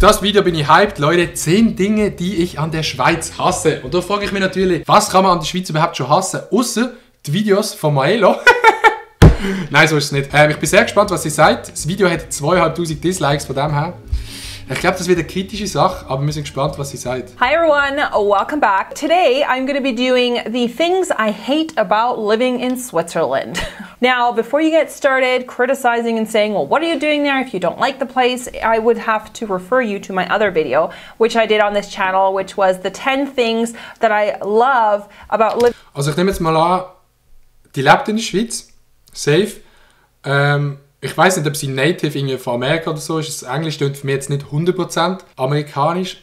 das Video bin ich hyped, Leute. 10 Dinge, die ich an der Schweiz hasse. Und da frage ich mich natürlich, was kann man an der Schweiz überhaupt schon hassen? Außer die Videos von Maelo. Nein, so ist es nicht. Ich bin sehr gespannt, was ihr sagt. Das Video hat 2500 Dislikes von dem her. Ich glaube, das wird eine kritische Sache, aber wir sind gespannt, was sie sagt. Hi everyone, welcome back. Today I'm going to be doing the things I hate about living in Switzerland. Now, before you get started criticizing and saying, well, what are you doing there if you don't like the place, I would have to refer you to my other video, which I did on this channel, which was the 10 things that I love about living. Also ich nehme jetzt mal an, die lebt in der Schweiz, safe. Ich weiß nicht, ob sie native irgendwie von Amerika oder so ist. Das Englisch klingt für mich jetzt nicht 100% amerikanisch.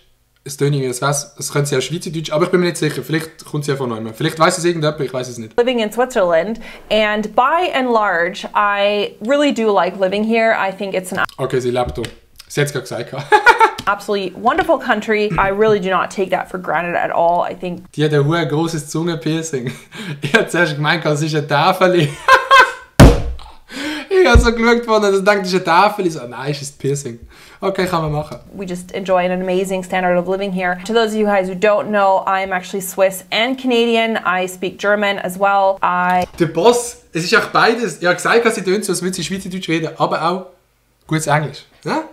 Es klingt irgendwie, es könnte sie auch Schweizerdeutsch, aber ich bin mir nicht sicher. Vielleicht kommt sie ja von neuem. Vielleicht weiß es irgendjemand, ich weiß es nicht. Living in Switzerland, and by and large, I really do like living here. I think it's an okay, sie lebt hier. Sie hat es gerade gesagt. absolutely wonderful country. I really do not take that for granted at all. I think die hat ein hohes grosses Zungenpiercing. Ich habe zuerst gemeint, es ist ein Tafel. Ich habe so geschaut und dachte, das ist eine Tafel. Ich so, nein, ist ein Piercing. Okay, kann man machen. We just enjoy an amazing standard of living here. To those of you guys who don't know, I'm actually Swiss and Canadian. I speak German as well. Der Boss, es ist auch beides. Ich habe gesagt, dass sie tönt so, als würde sie Schweizerdeutsch reden, aber auch gutes Englisch. Ja?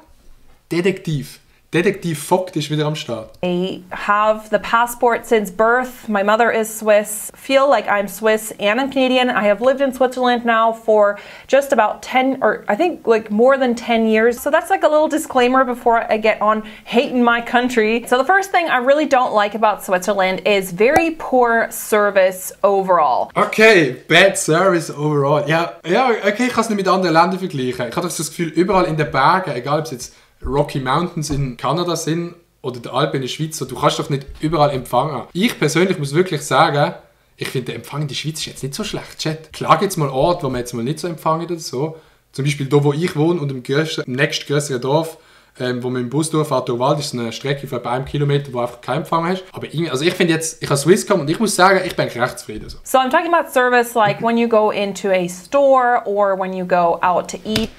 Detektiv. Detektiv Vogt ist wieder am Start. I have the passport since birth. My mother is Swiss. Feel like I'm Swiss and I'm Canadian. I have lived in Switzerland now for just about 10, or I think like more than 10 years. So that's like a little disclaimer before I get on hating my country. So the first thing I really don't like about Switzerland is very poor service overall. Okay, bad service overall. Ja, okay, ich kann es nicht mit anderen Ländern vergleichen. Ich habe das Gefühl, überall in den Bergen, egal ob es jetzt Rocky Mountains in Kanada sind oder die Alpen in der Schweiz, du kannst doch nicht überall empfangen. Ich persönlich muss wirklich sagen, ich finde, der Empfang in der Schweiz ist jetzt nicht so schlecht. Chat. Klar gibt es mal Orte, wo man jetzt mal nicht so empfangen oder so. Zum Beispiel da, wo ich wohne und im nächstgrößeren Dorf, wo man im Bus durchfährt, durch Wald, ist eine Strecke von etwa 1 Kilometer, wo einfach keinen Empfang hast. Aber also ich finde jetzt, ich habe Swisscom und ich muss sagen, ich bin eigentlich recht zufrieden. So I'm talking about service like when you go into a store or when you go out to eat.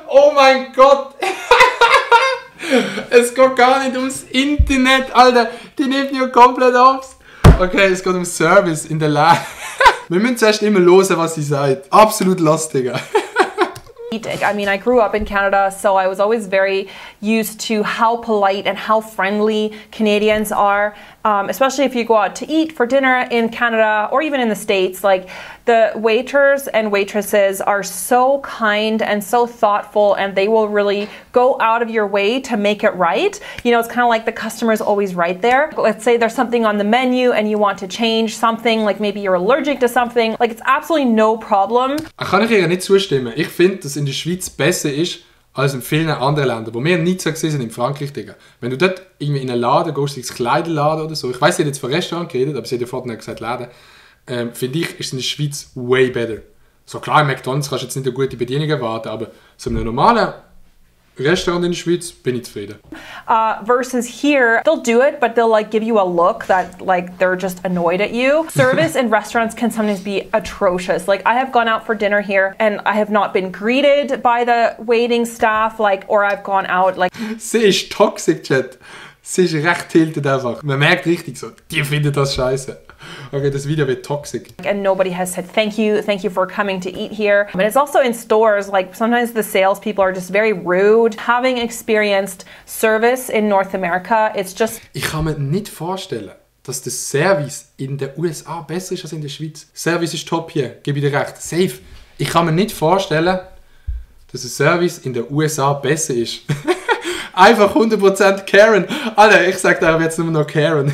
Oh mein Gott! Es geht gar nicht ums Internet, Alter! Die nimmt ja komplett aufs. Okay, es geht um Service in der Laden. Wir müssen zuerst immer hören, was sie sagt. Absolut lustig. I mean, I grew up in Canada, so I was always very used to how polite and how friendly Canadians are, especially if you go out to eat for dinner in Canada or even in the States. Like, the waiters and waitresses are so kind and so thoughtful, and they will really go out of your way to make it right. You know, it's kind of like the customer's always right there. Let's say there's something on the menu and you want to change something, like maybe you're allergic to something, like it's absolutely no problem. Kann ich ihr nicht zustimmen. Ich finde, dass in der Schweiz besser ist als in vielen anderen Ländern, wo wir nicht so gesehen sind, in Frankreich, Digga. Wenn du dort irgendwie in einen Laden gehst, ins Kleiderladen oder so, ich weiss, sie hat jetzt von Restaurant geredet, aber sie hat ja vorhin gesagt Laden, finde ich, ist in der Schweiz way better. So klar, im McDonald's kannst du jetzt nicht eine gute Bedienung erwarten, aber so in einem normalen Restaurant in der Schweiz bin ich zufrieden. Versus here, they'll do it, but they'll like give you a look that like they're just annoyed at you. Service in restaurants can sometimes be atrocious. Like, I have gone out for dinner here and I have not been greeted by the waiting staff, like, or I've gone out like. Sie ist toxic, Chat. Sie ist recht tilted einfach. Man merkt richtig so, die findet das scheiße. Okay, das Video wird toxic. And nobody has said thank you for coming to eat here. And it's also in stores, like sometimes the salespeople are just very rude. Having experienced service in North America, it's just... Ich kann mir nicht vorstellen, dass der Service in den USA besser ist als in der Schweiz. Service ist top hier, gebe ich dir recht. Safe. Ich kann mir nicht vorstellen, dass der Service in den USA besser ist. Einfach 100% Karen. Alter, ich sag da jetzt nur noch Karen.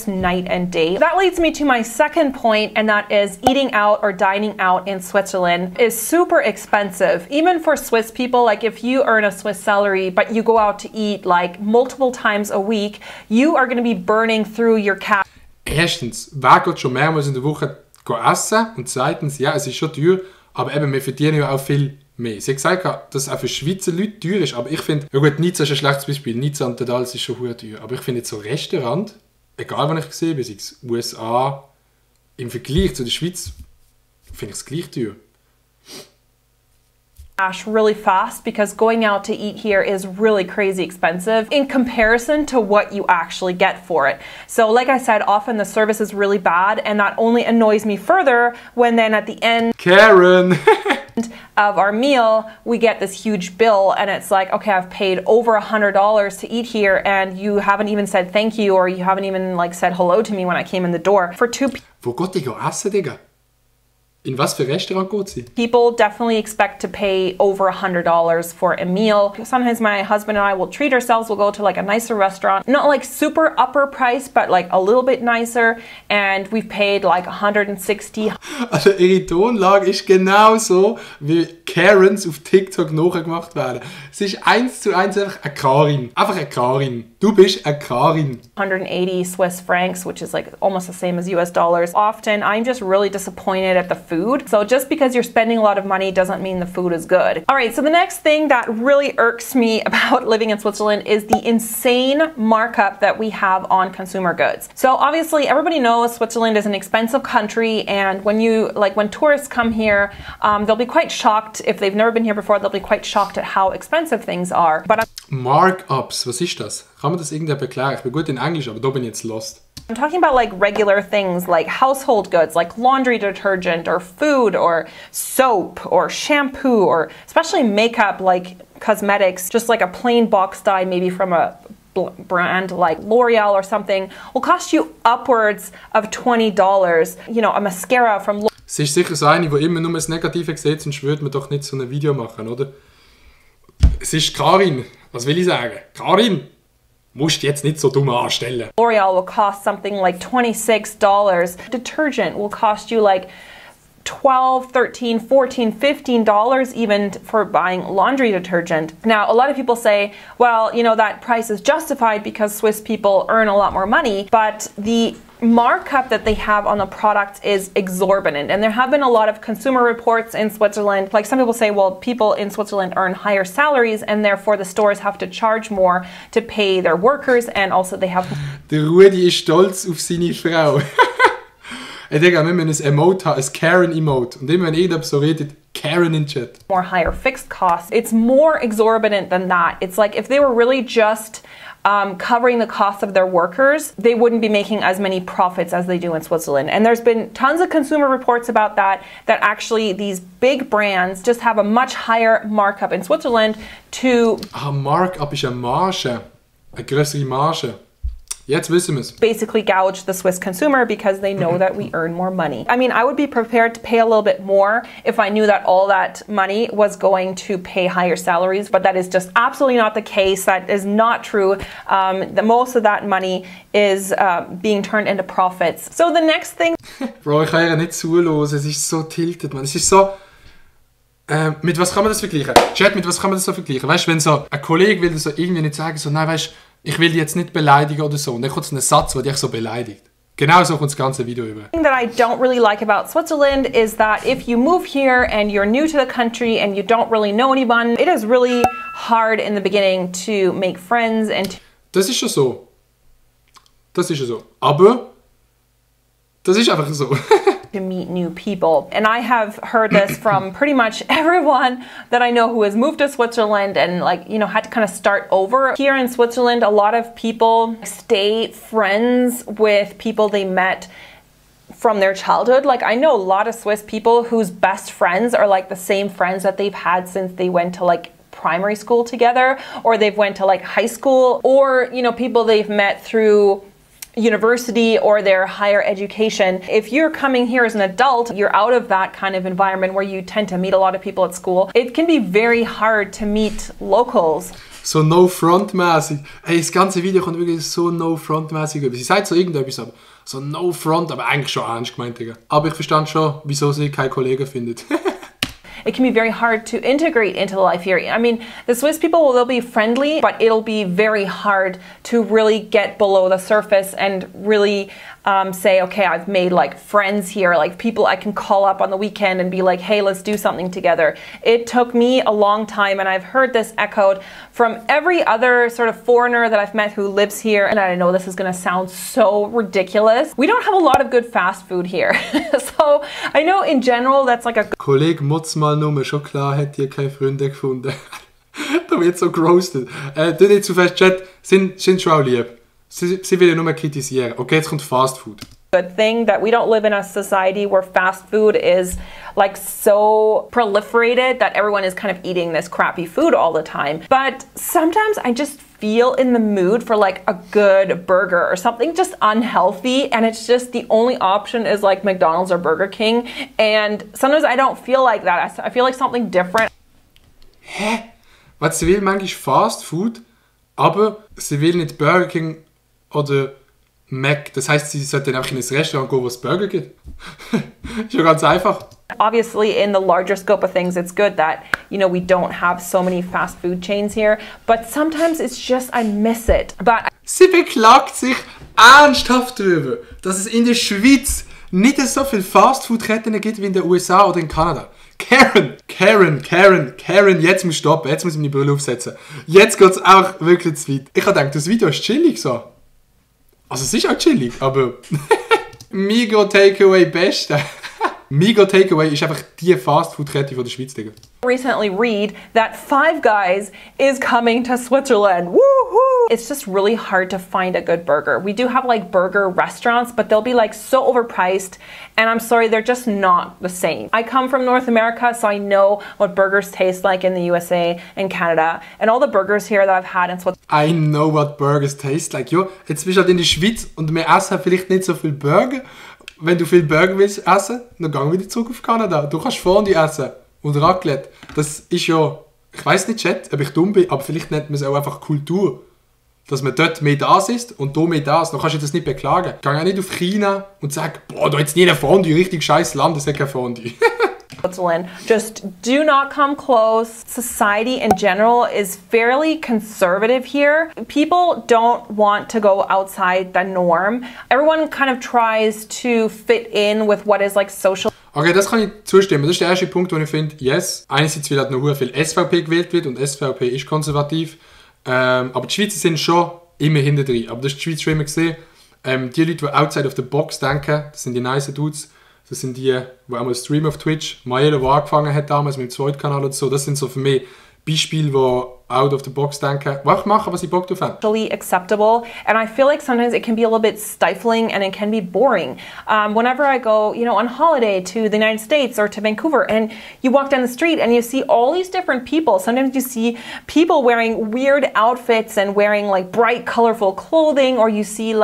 Night and day. That leads me to my second point, and that is eating out or dining out in Switzerland is super expensive. Even for Swiss people, like if you earn a Swiss salary but you go out to eat like multiple times a week, you are going to be burning through your cash. Erstens, wer geht schon mehrmals in der Woche essen? Und zweitens, ja, es ist schon teuer, aber eben, wir verdienen ja auch viel mehr. Sie hat gesagt, dass es auch für Schweizer Leute teuer ist, aber ich finde, ja gut, Nizza ist ein schlechtes Beispiel. Nizza und Tadals ist schon sehr teuer, aber ich finde jetzt so Restaurant, egal wann ich gesehen bin, sei es USA, im Vergleich zu der Schweiz, finde ich es gleich teuer. cash really fast because going out to eat here is really crazy expensive in comparison to what you actually get for it. So like I said, often the service is really bad, and that only annoys me further when then at the end Karen of our meal we get this huge bill and it's like, okay, I've paid over $100 to eat here and you haven't even said thank you, or you haven't even like said hello to me when I came in the door. For two Wo geht die essen, Digga? In was für Restaurant geht sie? people definitely expect to pay over $100 for a meal. Sometimes my husband and I will treat ourselves. We'll go to like a nicer restaurant, not like super upper price, but like a little bit nicer. And we've paid like 160. Also ihre Tonlage ist genauso, wie Karens auf TikTok nachgemacht werden. Sie ist 1:1 einfach eine Karin. Einfach eine Karin. Du bist eine Karin. 180 Swiss francs, which is like almost the same as US dollars. Often I'm just really disappointed at the food. So just because you're spending a lot of money doesn't mean the food is good. All right, so the next thing that really irks me about living in Switzerland is the insane markup that we have on consumer goods. So obviously everybody knows Switzerland is an expensive country, and when tourists come here, they'll be quite shocked. If they've never been here before, they'll be quite shocked at how expensive things are. But Markups, was ist das? Kann man das irgendwer erklären? Ich bin gut in Englisch, aber da bin ich jetzt lost. I'm talking about like regular things like household goods, like laundry detergent or food or soap or shampoo, or especially makeup, like cosmetics, just like a plain box dye, maybe from a brand like L'Oreal or something, will cost you upwards of $20. You know, a mascara from Sie ist sicher so eine, die immer nur das Negative sieht, sonst würde man doch nicht so ein Video machen, oder? Es ist Karin. Was will ich sagen? Karin, musst jetzt nicht so dumm anstellen. L'Oreal will cost something like $26. Detergent will cost you like $12, $13, $14, $15 even for buying laundry detergent. Now, a lot of people say, well, you know, that price is justified because Swiss people earn a lot more money, but the markup that they have on the products is exorbitant. And there have been a lot of consumer reports in Switzerland. Like some people say, well, people in Switzerland earn higher salaries and therefore the stores have to charge more to pay their workers, and also they have... Der Rudi ist stolz auf seine Frau. Ich denke, wir müssen ein Emote haben, ein Karen-Emote. Und immer wenn irgendjemand so redet, Karen in Chat. More higher fixed costs. It's more exorbitant than that. It's like if they were really just covering the cost of their workers, they wouldn't be making as many profits as they do in Switzerland. And there's been tons of consumer reports about that actually these big brands just have a much higher markup in Switzerland to... Markup ist eine Marge. Eine größere Marge. Jetzt wissen wir es. Basically gouge the Swiss consumer because they know that we earn more money. I mean, I would be prepared to pay a little bit more if I knew that all that money was going to pay higher salaries, but that is just absolutely not the case. That is not true. Most of that money is being turned into profits. So the next thing... Bro, ich kann ihr nicht zuhören. Es ist so tilted, man. Es ist so... mit was kann man das vergleichen? Chat, mit was kann man das so vergleichen? Weißt du, wenn so ein Kollege will so irgendwie nicht sagen, so, nein, weißt du, ich will dich jetzt nicht beleidigen oder so. Und dann kommt so ein Satz, der dich so beleidigt. Genau so kommt das ganze Video über. The thing that I don't really like about Switzerland is that if you move here and you're new to the country and you don't really know anyone, it is really hard in the beginning to make friends and... Das ist schon so. Das ist schon so. Aber das ist einfach so. to meet new people. And I have heard this from pretty much everyone that I know who has moved to Switzerland and had to kind of start over. Here in Switzerland, a lot of people stay friends with people they met from their childhood. Like I know a lot of Swiss people whose best friends are like the same friends that they've had since they went to primary school together, or they've went to high school, or people they've met through university or their higher education. If you're coming here as an adult, you're out of that kind of environment where you tend to meet a lot of people at school. It can be very hard to meet locals. So no-front-mäßig. Hey, das ganze Video kommt wirklich so no-front-mäßig über. Sie sagt so irgendetwas, aber so no-front, aber eigentlich schon ernst gemeint, Digga. Aber ich verstand schon, wieso sie keine Kollegen findet. It can be very hard to integrate into life here. I mean, the Swiss people, they'll be friendly, but it'll be very hard to really get below the surface and really say, okay, I've made friends here, people I can call up on the weekend and be like, hey, let's do something together. It took me a long time, and I've heard this echoed from every other sort of foreigner that I've met who lives here. And I know this is gonna sound so ridiculous. We don't have a lot of good fast food here. So I know in general that's like a... Kollege, mutz mal nur, schon klar, hat ihr keine Freunde gefunden. Da wird so gerostet. Du nicht zu fest, Chat, sind schon auch lieb. Sie will ja nur kritisieren. Okay, jetzt kommt Fast Food. Good thing that we don't live in a society where fast food is like so proliferated that everyone is kind of eating this crappy food all the time. But sometimes I just feel in the mood for like a good burger or something just unhealthy, and it's just the only option is like McDonald's or Burger King, and sometimes I don't feel like that. I feel like something different. Hä? Was sie will manchmal Fast Food, aber sie will nicht Burger King oder Mac. Das heißt, sie sollte dann einfach in ein Restaurant gehen, wo es Burger gibt. Ist ja ganz einfach. Obviously, in the larger scope of things, it's good that, you know, we don't have so many fast food chains here. But sometimes it's just, I miss it. But sie beklagt sich ernsthaft darüber, dass es in der Schweiz nicht so viele Fast-Food-Ketten gibt wie in den USA oder in Kanada. Karen, jetzt muss ich stoppen, jetzt muss ich meine Brille aufsetzen. Jetzt geht es auch wirklich zu weit. Ich habe gedacht, das Video ist chillig so. Also es ist auch chillig, aber Migo Takeaway beste. Migo Takeaway ist einfach die Fast-Food-Kette von der Schweiz, Digga. Recently read that Five Guys is coming to Switzerland. Woohoo! It's just really hard to find a good burger. We do have like burger restaurants, but they'll be like so overpriced, and I'm sorry, they're just not the same. I come from North America, so I know what burgers taste like in the USA and Canada, and all the burgers here that I've had in Switzerland. I know what burgers taste like. Jo, jetzt bist du halt in der Schweiz und wir essen vielleicht nicht so viel Burger. Wenn du viel Burger willst essen, dann geh wieder zurück auf Kanada. Du kannst Fondue essen und Raclette. Das ist ja, ich weiss nicht, Chat, ob ich dumm bin, aber vielleicht nennt man es auch einfach Kultur. Dass man dort mehr das ist und hier mehr das. Dann kannst du das nicht beklagen. Geh auch nicht auf China und sag, boah, da jetzt nie ein Fondue, richtig scheiß Land, das hat kein Fondue. Switzerland. Just do not come close. Society in general is fairly conservative here. People don't want to go outside the norm. Everyone kind of tries to fit in with what is like social. Okay, das kann ich zustimmen. Das ist der erste Punkt, wo ich finde, yes. Einerseits, weil halt noch viel SVP gewählt wird und SVP ist konservativ. Aber die Schweizer sind schon immer hinter drin. Aber das ist die Schweiz schon immer gesehen. Die Leute, die outside of the box denken, das sind die nice Dudes. Das sind die auch mal streamen auf Twitch. Maela, der angefangen hat damals mit dem zweiten Kanal oder so. Das sind so für mich Beispiele, die out of the box denken, was machen, was ich Bock drauf habe. Socially acceptable, and I feel like sometimes it can be a little bit stifling and it can be boring. Whenever I go, you know, on holiday to the United States or to Vancouver, and you walk down the street and you see all these different people. Sometimes you see people wearing weird outfits and wearing like bright, colorful clothing, or you see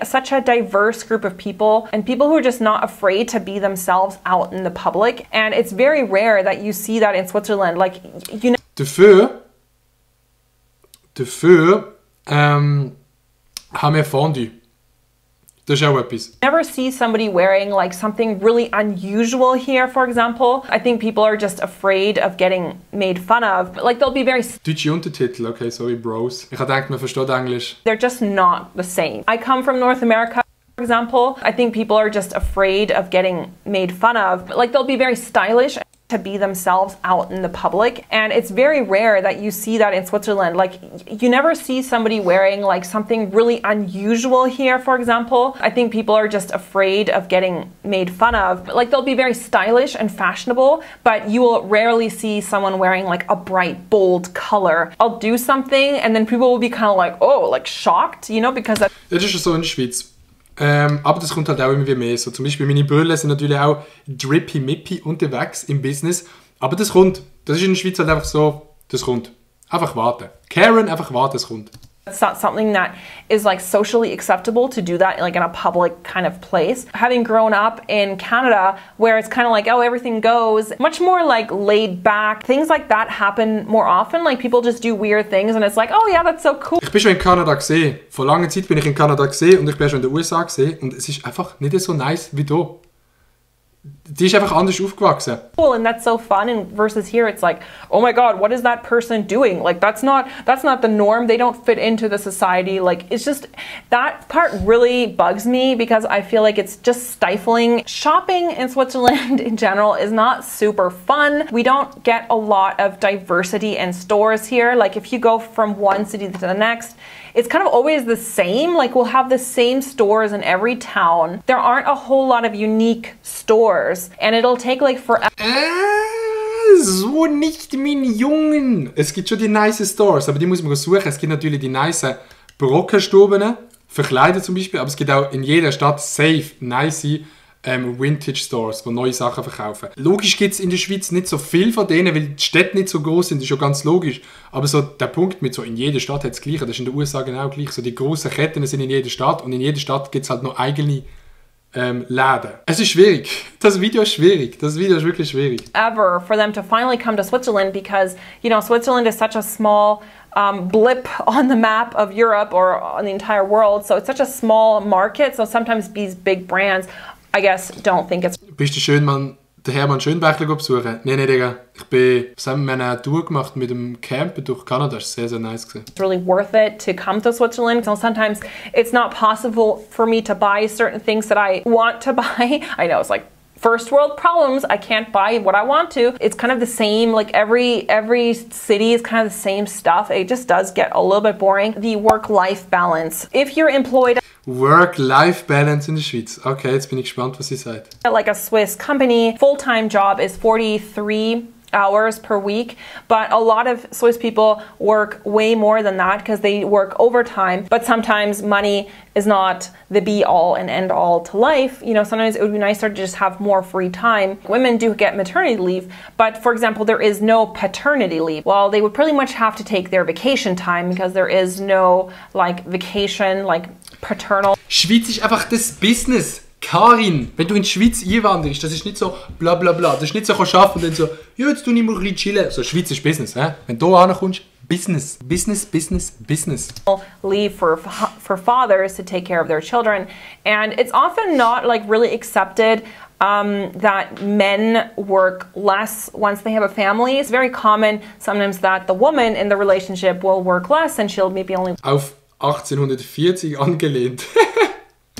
such a diverse group of people and people who are just not afraid to be themselves out in the public. And it's very rare that you see that in Switzerland. Like, you know. Dafür haben wir Fondue. Das ist auch etwas. Never see somebody wearing like something really unusual here, for example. I think people are just afraid of getting made fun of. Like they'll be very... Deutsche Untertitel, okay, sorry, Bros. Ich habe gedacht, man versteht Englisch. They're just not the same. I come from North America, for example. I think people are just afraid of getting made fun of. Like they'll be very stylish to be themselves out in the public, and it's very rare that you see that in Switzerland. Like you never see somebody wearing like something really unusual here, for example. I think people are just afraid of getting made fun of. Like they'll be very stylish and fashionable, but you will rarely see someone wearing like a bright, bold color. I'll do something and then people will be kind of like, oh, like shocked, you know, because das ist so in der Schweiz. Aber das kommt halt auch immer mehr so. Zum Beispiel meine Brüllen sind natürlich auch drippy-mippy unterwegs im Business. Aber das kommt. Das ist in der Schweiz halt einfach so, das kommt. Einfach warten. Karen, einfach warten, es kommt. It's not something that is like socially acceptable to do that like in a public kind of place. Having grown up in Canada where it's kind of like, oh, everything goes, much more like laid back. Things like that happen more often. Like people just do weird things and it's like, oh yeah, that's so cool. Ich bin schon in Kanada gesehen. Vor langer Zeit bin ich in Kanada gesehen und ich bin schon in den USA gesehen und es ist einfach nicht so nice wie hier. Die ist einfach anders aufgewachsen. Cool, and that's so fun. And versus here, it's like, oh my God, what is that person doing? Like that's not the norm. They don't fit into the society. Like it's just that part really bugs me because I feel like it's just stifling. Shopping in Switzerland in general is not super fun. We don't get a lot of diversity in stores here. Like if you go from one city to the next, it's kind of always the same. Like we'll have the same stores in every town. There aren't a whole lot of unique stores and it'll take like forever. so nicht mein Jungen. Es gibt schon die nice Stores, aber die muss man suchen. Es gibt natürlich die nice Brockenstuben, für Kleider zum Beispiel, aber es gibt auch in jeder Stadt safe nice Vintage Stores, die neue Sachen verkaufen. Logisch gibt es in der Schweiz nicht so viel von denen, weil die Städte nicht so groß sind, das ist schon ganz logisch. Aber so der Punkt mit so in jeder Stadt hat es gleich, das ist in den USA genau gleich. So die grossen Ketten sind in jeder Stadt und in jeder Stadt gibt es halt noch eigene Läden. Es ist schwierig. Das Video ist schwierig. Das Video ist wirklich schwierig. Ever for them to finally come to Switzerland because, you know, Switzerland is such a small blip on the map of Europe or on the entire world. So it's such a small market. So sometimes these big brands, I guess, don't think it's... Bist du schön, Mann? Den Hermann Schönbächler besuchen? Nein, Digga. Was haben wir eine Tour gemacht mit dem Campen durch Kanada. Das war sehr, sehr nice gewesen. It's really worth it to come to Switzerland. So sometimes it's not possible for me to buy certain things that I want to buy. I know, it's like first world problems. I can't buy what I want to. It's kind of the same, like every city is kind of the same stuff. It just does get a little bit boring. The work-life balance. If you're employed... Work-Life-Balance in der Schweiz. Okay, jetzt bin ich gespannt, was sie sagt. Like a Swiss company, full-time job is 43 hours per week, but a lot of Swiss people work way more than that because they work overtime. But sometimes money is not the be-all and end-all to life. You know, sometimes it would be nicer to just have more free time. Women do get maternity leave, but for example, there is no paternity leave. Well, they would pretty much have to take their vacation time because there is no like vacation, like paternal. Schweiz ist einfach das Business. Karin, wenn du in die Schweiz einwanderst, das ist nicht so bla bla bla. Das ist nicht so arbeiten und dann so, ja, jetzt tue ich mal ein bisschen chillen. So, Schweiz ist Business. Wenn du hier ankommst, Business, Business, Business, Business. Leave for fathers to take care of their children. And it's often not like really accepted that men work less once they have a family. It's very common sometimes that the woman in the relationship will work less and she'll maybe only... Auf 1840 angelehnt.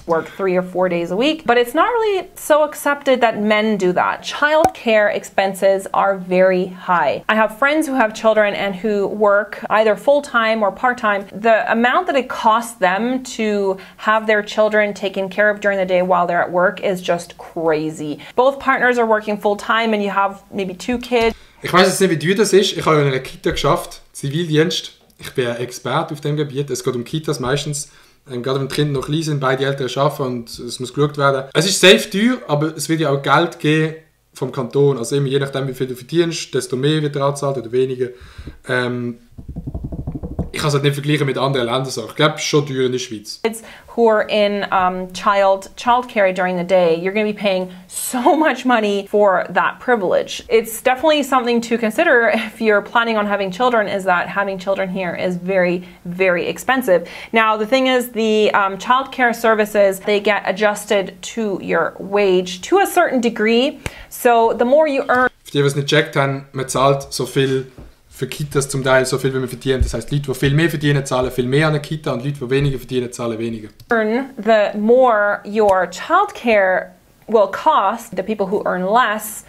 Work 3 or 4 days a week, but it's not really so accepted that men do that. Childcare expenses are very high. I have friends who have children and who work either full-time or part-time. The amount that it costs them to have their children taken care of during the day while they're at work is just crazy. Both partners are working full-time and you have maybe 2 kids. Ich weiß jetzt nicht, wie teuer das ist. Ich habe in einer Kita geschafft, Zivildienst. Ich bin ein Experte auf dem Gebiet. Es geht um Kitas meistens. Gerade wenn die Kinder noch klein sind, beide Eltern arbeiten und es muss geschaut werden. Es ist safe teuer, aber es wird ja auch Geld geben vom Kanton. Also immer je nachdem, wie viel du verdienst, desto mehr wird er anzahlt oder weniger. Ich kann es halt nicht vergleichen mit anderen Ländern. So. Ich glaube, es ist schon teuer in der Schweiz. Kids who are in childcare during the day, you're going to be paying so much money for that privilege. It's definitely something to consider if you're planning on having children, is that having children here is very, very expensive. Now, the thing is, the childcare services, they get adjusted to your wage to a certain degree. So the more you earn... Für die, die es nicht gecheckt haben, man zahlt so viel für Kitas zum Teil so viel, wie man verdient. Das heisst, Leute, die viel mehr verdienen, zahlen viel mehr an eine Kita und Leute, die weniger verdienen, zahlen weniger. The more your childcare will cost, the people who earn less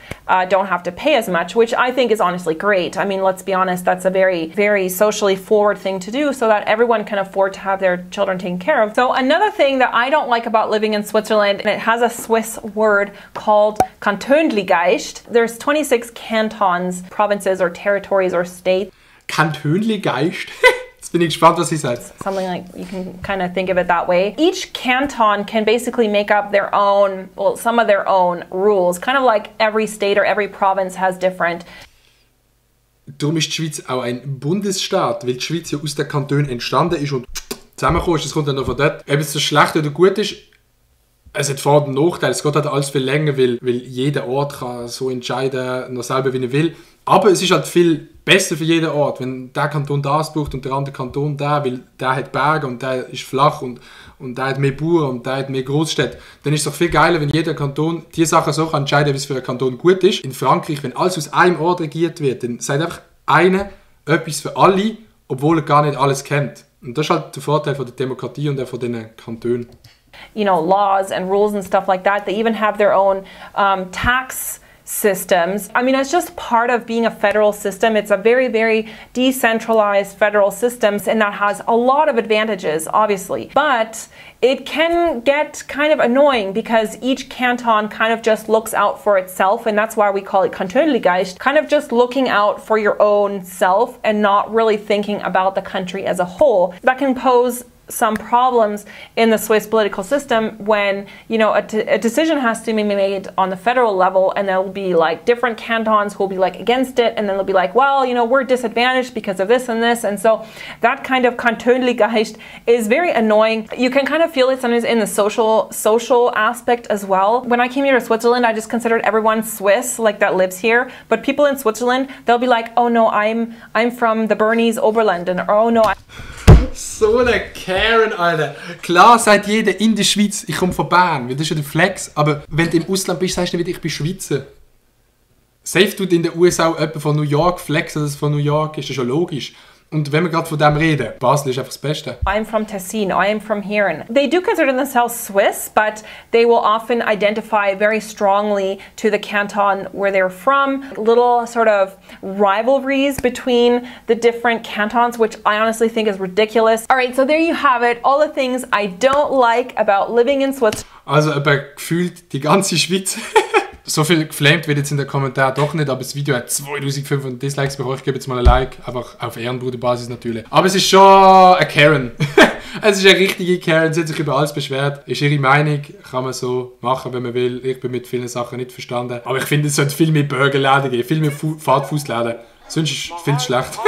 don't have to pay as much, which I think is honestly great. I mean, let's be honest, that's a very, very socially forward thing to do so that everyone can afford to have their children taken care of. So another thing that I don't like about living in Switzerland, and it has a Swiss word called Kantönligeist. There's 26 cantons, provinces or territories or states. Kantönligeist? Jetzt bin ich gespannt, was sie sagt. Something like, you can kind of think of it that way. Each canton can basically make up their own, well, some of their own rules. Kind of like every state or every province has different. Darum ist die Schweiz auch ein Bundesstaat, weil die Schweiz ja aus den Kantonen entstanden ist und zusammengekommen ist. Das kommt dann noch von dort. Ob es so schlecht oder gut ist, es hat Vor- und Nachteile. Es geht halt alles viel länger, weil jeder Ort kann so entscheiden, noch selber wie er will. Aber es ist halt viel besser für jeden Ort, wenn der Kanton das braucht und der andere Kanton da, weil der hat Berge und der ist flach und der hat mehr Bauern und der hat mehr Großstädte. Dann ist es doch viel geiler, wenn jeder Kanton die Sachen so kann entscheiden, wie es für einen Kanton gut ist. In Frankreich, wenn alles aus einem Ort regiert wird, dann sagt einfach einer etwas für alle, obwohl er gar nicht alles kennt. Und das ist halt der Vorteil von der Demokratie und auch von den Kantonen. You know, laws and rules and stuff like that. They even have their own tax systems. I mean, it's just part of being a federal system. It's a very, very decentralized federal system, and that has a lot of advantages, obviously. But it can get kind of annoying because each canton kind of just looks out for itself, and that's why we call it Kantönlichkeit, kind of just looking out for your own self and not really thinking about the country as a whole. That can pose some problems in the Swiss political system when, you know, a decision has to be made on the federal level, and there'll be like different cantons who will be like against it, and then they'll be like, well, you know, we're disadvantaged because of this and this, and so that kind of Kantönlichkeit is very annoying. You can kind of feel it sometimes in the social aspect as well. When I came here to Switzerland, I just considered everyone Swiss, like that lives here, but people in Switzerland, they'll be like, oh no, I'm from the Bernese Oberlanden, or oh no. So eine Karen, Alter. Klar sagt jeder in der Schweiz, ich komme von Bern, weil das ist ja der Flex. Aber wenn du im Ausland bist, sagst du nicht, ich bin Schweizer. Safe tut in den USA auch jemand von New York flexen, dass es von New York ist, das ist ja logisch. Und wenn wir gerade von dem reden, Basel ist einfach das Beste. I'm from Tessin, I am from here. And they do consider themselves Swiss, but they will often identify very strongly to the canton where they're from. Little sort of rivalries between the different cantons, which I honestly think is ridiculous. All right, so there you have it. All the things I don't like about living in Switzerland. Also aber gefühlt die ganze Schweiz. So viel geflamed wird jetzt in den Kommentaren doch nicht, aber das Video hat 2500 Dislikes bekommen. Ich gebe jetzt mal ein Like, einfach auf Ehrenbruderbasis natürlich. Aber es ist schon eine Karen. Es ist eine richtige Karen, sie hat sich über alles beschwert. Ist ihre Meinung, kann man so machen, wenn man will. Ich bin mit vielen Sachen nicht verstanden. Aber ich finde, es sollte viel mehr Burgerläden geben, viel mehr Fahrtfußläden. Sonst ist es viel zu schlecht.